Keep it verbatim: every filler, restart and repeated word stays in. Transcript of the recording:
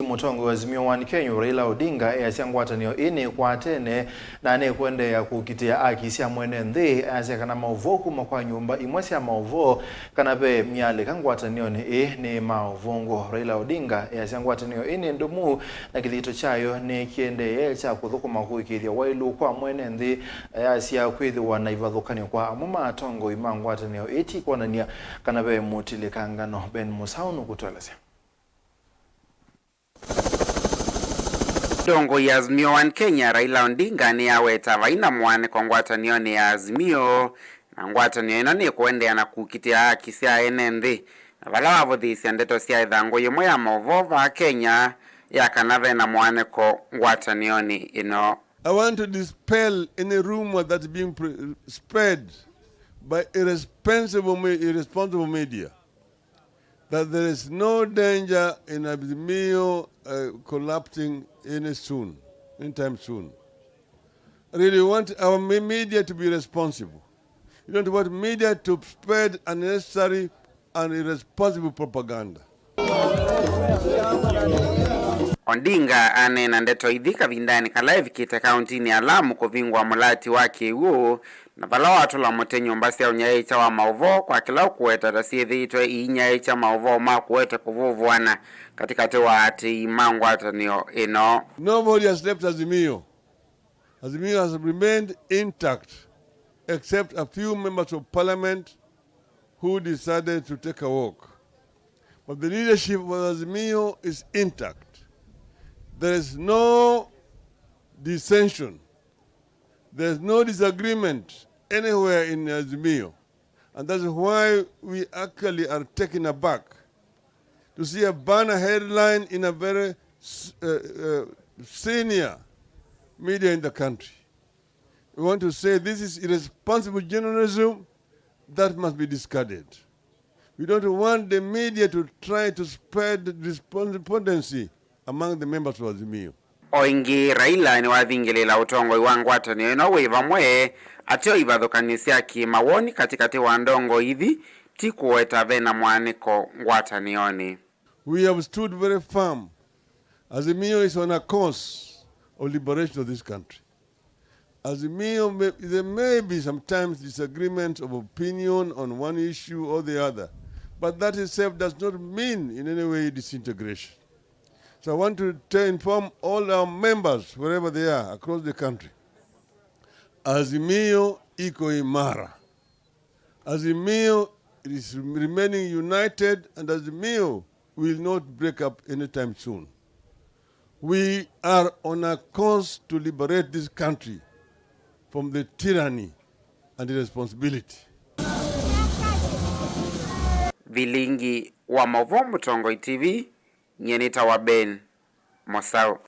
Mũtongoi wa Azimio One Kenya, Raila Odinga, easya ngwatanĩo ĩĩ nĩkwatene na nĩkũendeea kũkitĩa aki sya mwene nthĩ. Easya kana maũvoo kuma kwa nyũmba imwe sya maũvoo kana ve myalĩka ngwatanĩonĩ ĩĩ nĩ ma ũvũngũ. Raila Odinga easya ngwatanĩo ĩĩ nĩ ndũmu na kĩthito kyayo nĩkĩendee kya kũthũkũma kũĩkĩĩthya waĩlu kwa mwene nthĩ. Easya kwĩthĩwa na ivathũkany'o kwa amwe ma atongoi ma ngwatanĩo ĩĩ ti kwonany'a kana ve mũtilĩkangano. Ben Mũsaũ nũkũtũelesya. Ndongoi ya Azimio One Kenya, Raila Odinga, nĩaweta vai na mũanĩko ngwatanĩonĩ ya Azimio, na ngwatanĩo ĩno nĩkũendeea na kũkitĩa aki sya ene nthĩ, na vala wavũthĩĩsya ndeto sya ĩthangũ yĩmwe ya maũvoo vaa Kenya ya kana ve na mũanĩko ngwatanĩonĩ ĩno. I want to dispel any rumor that's being pre- spread by irresponsible, me- irresponsible media that there is no danger in Azimio uh, collapsing any soon, anytime soon. I really want our me- media to be responsible. We don't want media to spread unnecessary and irresponsible propaganda. Odinga aneena ndeto ithi kavindanĩ kala evikĩte kauntinĩ ya Lamu kũvingũa mũlati wa kĩw'ũ, na vala watũla mũtĩ nyũmba sya ũnyaĩĩkya wa maũvoo kwa kĩla ũkũweta ta syĩthĩĩtwe iinyaĩĩkya maũvoo ma kũete kũvũvũana katĩkatĩ wa aatĩĩi ma ngwatanĩo ĩno. Nobody has left Azimio. Azimio has remained intact except a few members of parliament who decided to take a walk. But the leadership of Azimio is intact. There is no dissension. There is no disagreement anywhere in Azimio. And that's why we actually are taken aback to see a banner headline in a very s- uh, uh, senior media in the country. We want to say this is irresponsible journalism that must be discarded. We don't want the media to try to spread despondency among the members of Azimio. O ĩngĩ, Raila nĩwavingĩlĩĩla ũtongoi wa ngwatanĩo ĩno wĩ vamwe, ateo ivathũkany'o sya kĩmawoni katĩkatĩ wa ndongoi ithi ti kũweta ve na mũanĩko ngwatanĩonĩ. We have stood very firm. Azimio is on a course of liberation of this country. Azimio, may, there may be sometimes disagreement of opinion on one issue or the other, but that itself does not mean in any way disintegration. So I want to tell, inform all our members, wherever they are across the country, Azimio iko imara. Azimio is remaining united, and Azimio will not break up anytime soon. We are on a course to liberate this country from the tyranny and irresponsibility. Vilingi wa maũvoo, Mũtongoi T V, nyie nĩtawa Ben Mũsaũ.